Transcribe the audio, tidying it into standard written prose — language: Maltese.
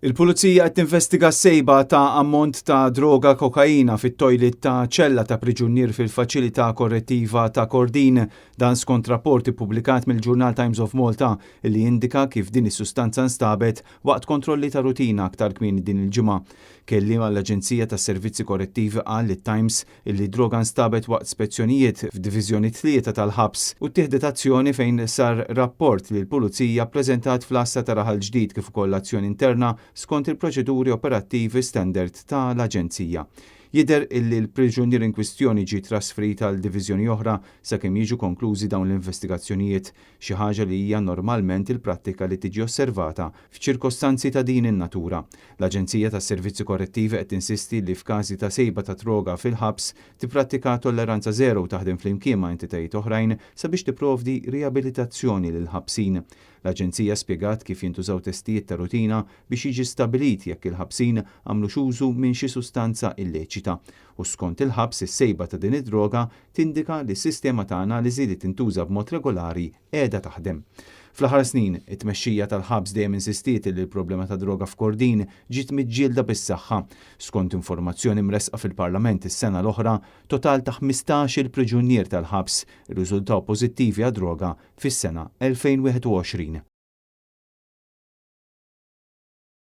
Il-Pulizija qed tinvestiga sejba ta' ammont ta' droga kokaina fit-toilet ta' ċella ta' priġunier fil-faċilità korrettiva ta' Kordin. Dan skont rapport ippubblikat mill-ġurnal Times of Malta li jindika kif din is-sustanza nstabet waqt kontrolli ta' rutina aktar kmieni din il-ġimgħa. Kelliem għall-Aġenzija tas-Servizzi Korrettivi qal lit-Times illi d-droga nstabet waqt spezzjonijiet f'Diviżjoni 3 tal-ħabs u ttieħdet azzjoni fejn sar rapport li l-Pulizija ppreżentat fl-Għassa ta' Raħal Ġdid kif ukoll azzjoni interna skont il-proċeduri operattivi standard ta' l-Aġenzija. Jidher illi l-priġunier in kwistjoni ġie trasferit għal diviżjoni oħra sakemm jiġu konklużi dawn l-investigazzjonijiet, xi ħaġa li hija normalment il-prattika li tiġi osservata f'ċirkostanzi ta' din in-natura. L-Aġenzija tas-Servizzi Korrettivi qed tinsisti li f'każi ta' sejba ta' droga fil-ħabs tipprattika tolleranza żero u taħdem flimkien ma' entitajiet oħrajn sabiex tipprovdi riabilitazzjoni lill-ħabsin. L-Aġenzija spjegat kif jintużaw testijiet ta' rutina biex jiġi stabbilit jekk il-ħabsin għamlux użu minn xi sustanza illeċita u skont il-ħabs is-sejba ta' din id-droga tindika li s-sistema ta' analiżi li tintuża b'mod regolari qiegħda taħdem. Fl-aħħar snin, it-tmexxija tal-ħabs dejjem insistiet li l-problema tad-droga f'Kordin ġiet miġġielda bis-saħħa. Skont informazzjoni mressqa fil-Parlament is-sena l-oħra, total ta' 15-il priġunier tal-ħabs irriżultaw pożittivi għad-droga fis-sena 2021.